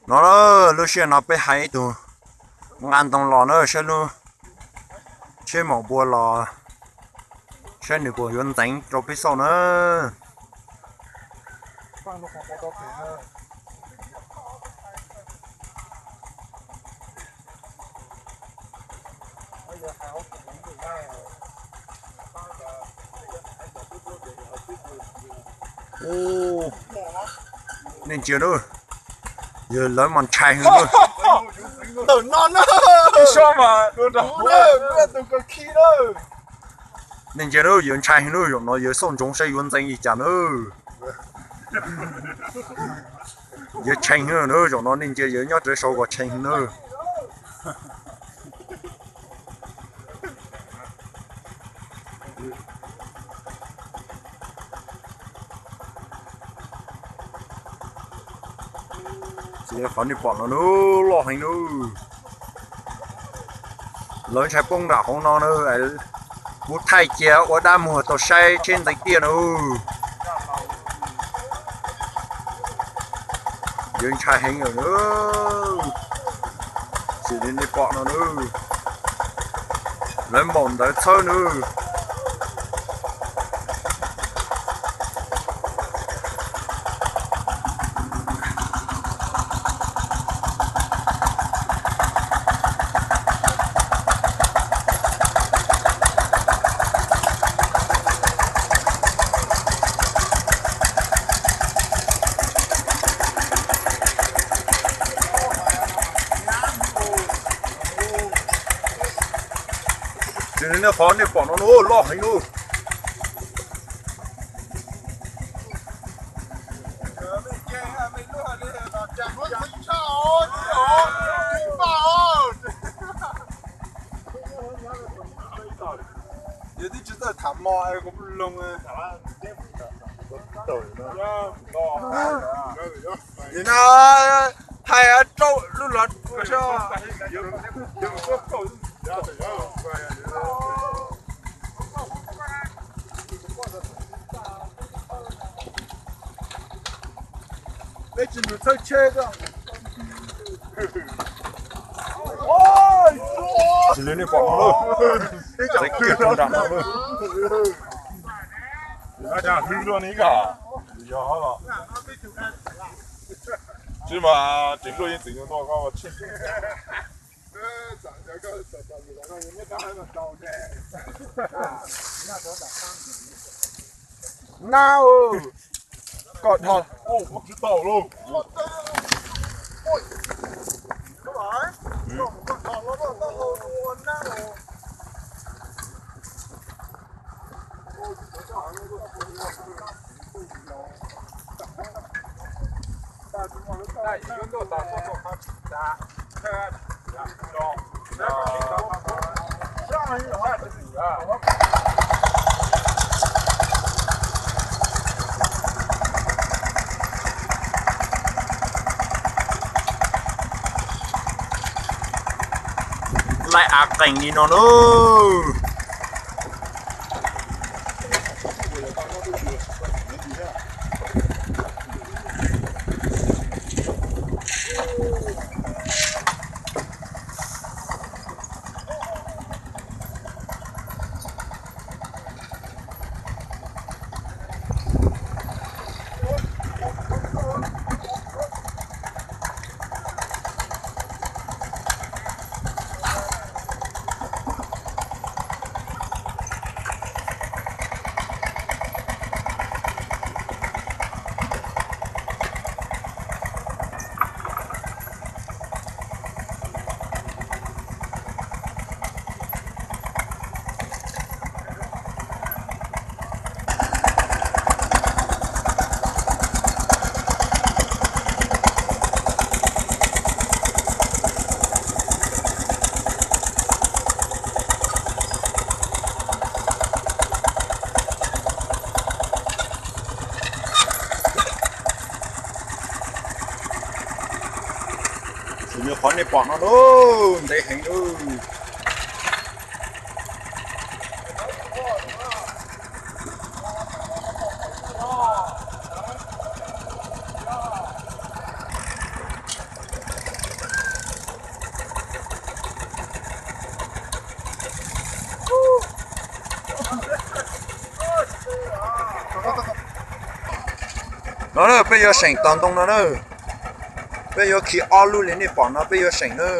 No na, lub sij hawm no peb hais ib tug nqa ntoo los na, saib lub tsheb maum npua los, saib nws puas yuav ntxeev rau peb xauj na. Nej ntsia na, yawg lawv mas ntshai heev na. Nej ntsia na, yawg ntshai heev na, zaum no yawg xauj ntsoov saib yuav ntxeev li cas na. Yawg tshee heev na, zaum no nej ntsia yawg nyob rau saud kom tshee heev na. Qhov nej pom no na, loj heev na. Lawv ntshai poob nram hauv no na, kuv thaij cia ua dab muag tau saib tsheb ntxeev tiaj na. Yawg ntshai heev lawm na. Xws li nej pom no na, lawv npaum ntawd txhawb na. Ces nej qhov nej pom no na, loj heev na. Yog tib tsis txawj tham mos es kuv loo. Nim no hais rau lub los. Peb tsis mus txhawb tsheb. Tsis li nej pom no lawm, txeev kiag rau nram no lawm. Tsis mas tseem luaj yeej txeev ntua koj. Nab, koj dhos. Laij av qees li no na. Qhov nej pom no lub ntev heev lub. No na, peb yuav seem tom ntoo no na. Peb yuav khi ob lub li nej pom no peb yuav seem na.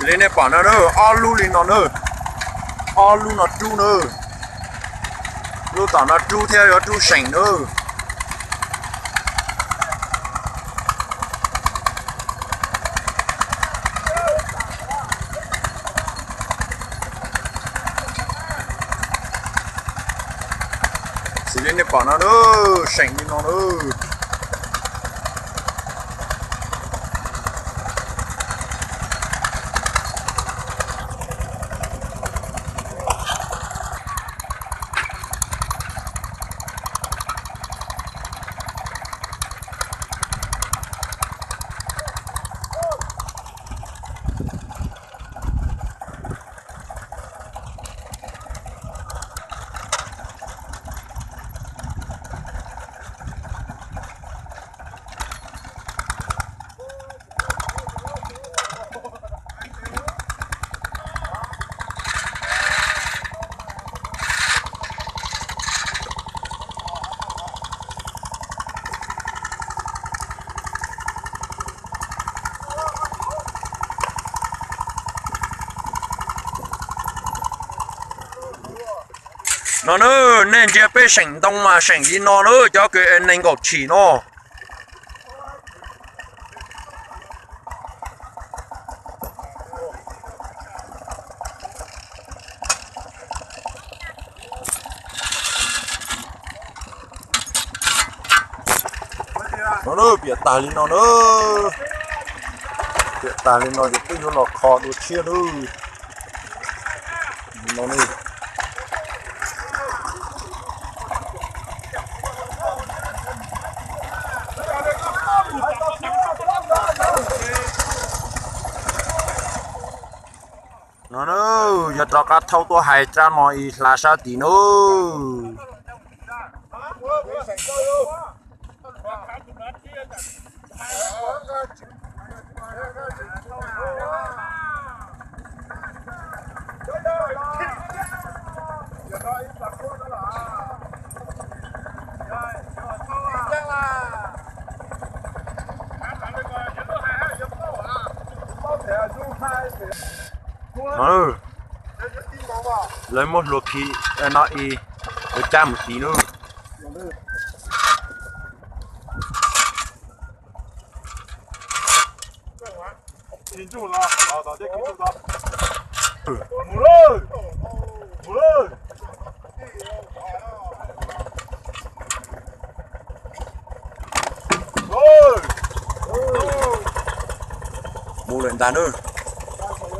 Xws li nej pom no na, ob lub li no na, ob lub no rub na, lub tom no rub thiab yuav rub seem na. Xws li nej pom no na, seem li no na. No na, nej ntsia peb seem ntoo mas seem li no na cov kwv nees nkaum tshim no. No na, piam tag li no na. Piam tag li no ces peb yuav los kho dua tshiab na. No na, yog rov qab thauj tuaj hais rab no ib hla sab tid na. Lawv muab hlua khi no ib, lawv cab mus tid na. Mus lawm ntag na.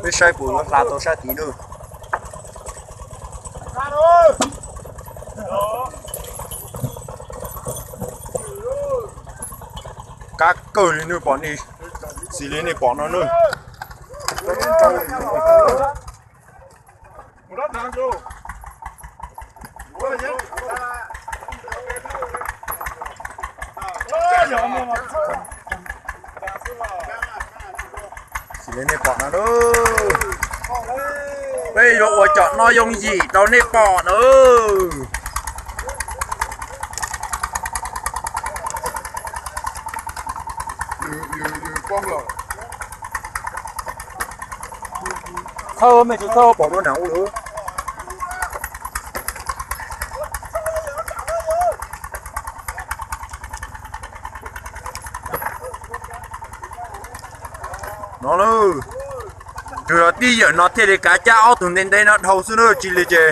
Peb saib puas yuav hla tau sab tid na. Qab kawg li nej pom ni, xws li nej pom no na. Xws li nej pom no na, peb yuav ua cov no yooj yim rau nej pom na. Thawj me tsis thawj pom dua nram ua lawm. No, tsuas yog tib yawm no thiaj li kav cab ob tug ntev ntev no dhau xwb na, tsis li ces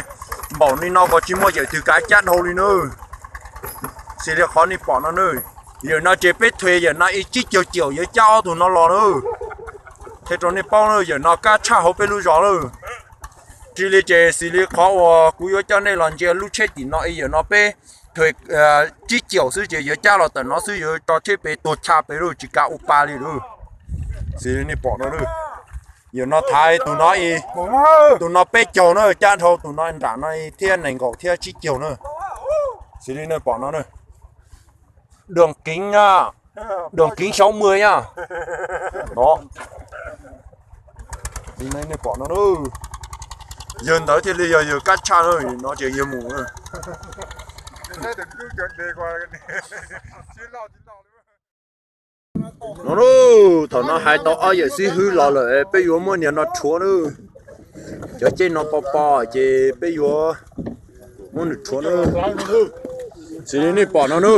npaum li no kuj tsis muaj yawm twg kav cab dhau li na. Xws li qhov nej pom no na, yawm no ces peb thuam yawm no ib tsib caug caum yuav cab ob tug no los na. Qhia rau nej paub na, yawm no kab tshaj hauv peb lub zos lawm. Tsis li ces xws li qhov uas kuv yuav coj nej los ntsia lub tsheb tim no ib yawm no peb Thawj tsib caum xwb ces yuav cab los tawm no xwb, yuav tso tsheb pem tuag cha pem lawm, tsis kav ua pa li lawm. Xws li nej pom no, yog no thaiv tus no, tus no peb caug na, cab dhau tus no nram no thiab nees nkaum thiab tsib caug na. Xws li nej pom no, đường kính sáu mươi nha. Nej pom no, yawg ntawd thiaj li yog yawg kab tshaj no ces yawg mus. No, thaum no hais tau ob yawm xib hwb los lawm, peb yuav muab niag no rhuav na. Cov cej no pos pos ces peb yuav muab nws rhuav na. Xws li nej pom no na,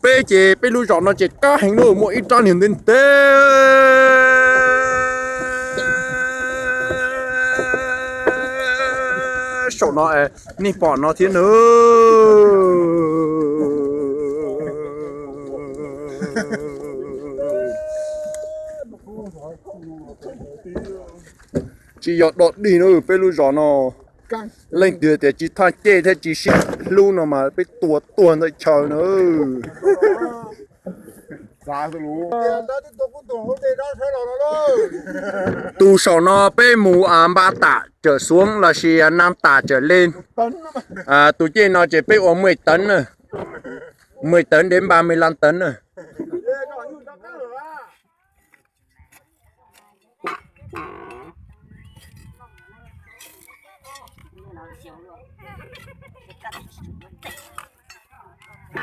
peb ces peb lub zos no ces kab heev na, muaj ib rab niag ntev ntev saum no, nej pom no thiab na. Tsis yog do dig na, peb lub zos no leej twg tias tsis thaj cej thiab tsis sib hlub no mas peb tua tuag ntawm chaw na. Tus saum no peb mus Npa Tam Tsawm Xuav lossis Nam Tam Tsawm Leej. Tus cej no ces peb ua mười tấn na, mười tấn đến ba mươi lăm tấn na.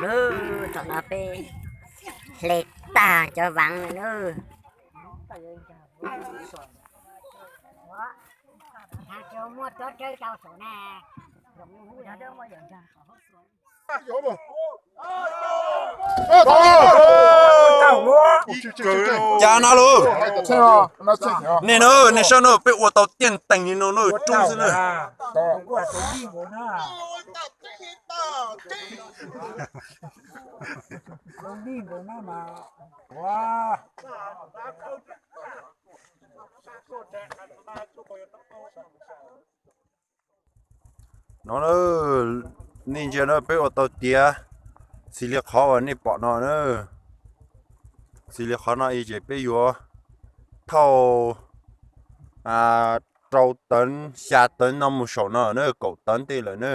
Lub thaum no peb hle tag cov vaav lawm na. Muaj cov tsawb rau saum na. Cas no lus? Nej no, nej saib no, peb ua tau tiaj teeg li no na, rub xwb na. No, nej ntsia na, peb ua tau tiav xws li qhov uas nej pom no na. Xws li qhov no ces peb yuav thauj rau teev xya teev no mus saum no na, kaum teev tej lawm na.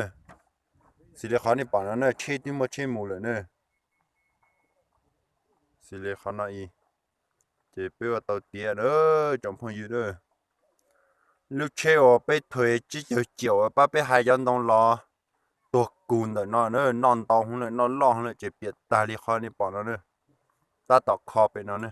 Xws li qhov nej pom no na, tsheb twb muaj tsheb mus lawm na. Xws li qhov no ces peb ua tau tiav na, tsoom phooj ywg na. Lub tsheb uas peb thuê tsib caug ciaum uas pab peb hais cov ntoo los tuag kug ntawm no na, noj ntau heev lawm, noj loj heev lawm ces piam tag li qhov nej pom no na. Tab tom kho pem no na.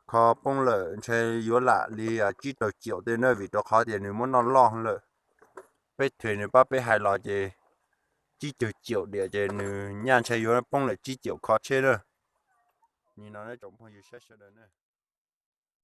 Kho poob lawm, ntshe yuav lam li tsib caug ciaum tej na, vim rau qhov tias nws muab noj loj heev lawm. Peb thuê nws pab peb hais los ces tsib caug ciaum diam ces nws nyaj ntshe yuav poob lawm tsib caum kho tsheb na. Nim no tsoom phooj ywg saib sawv daws na.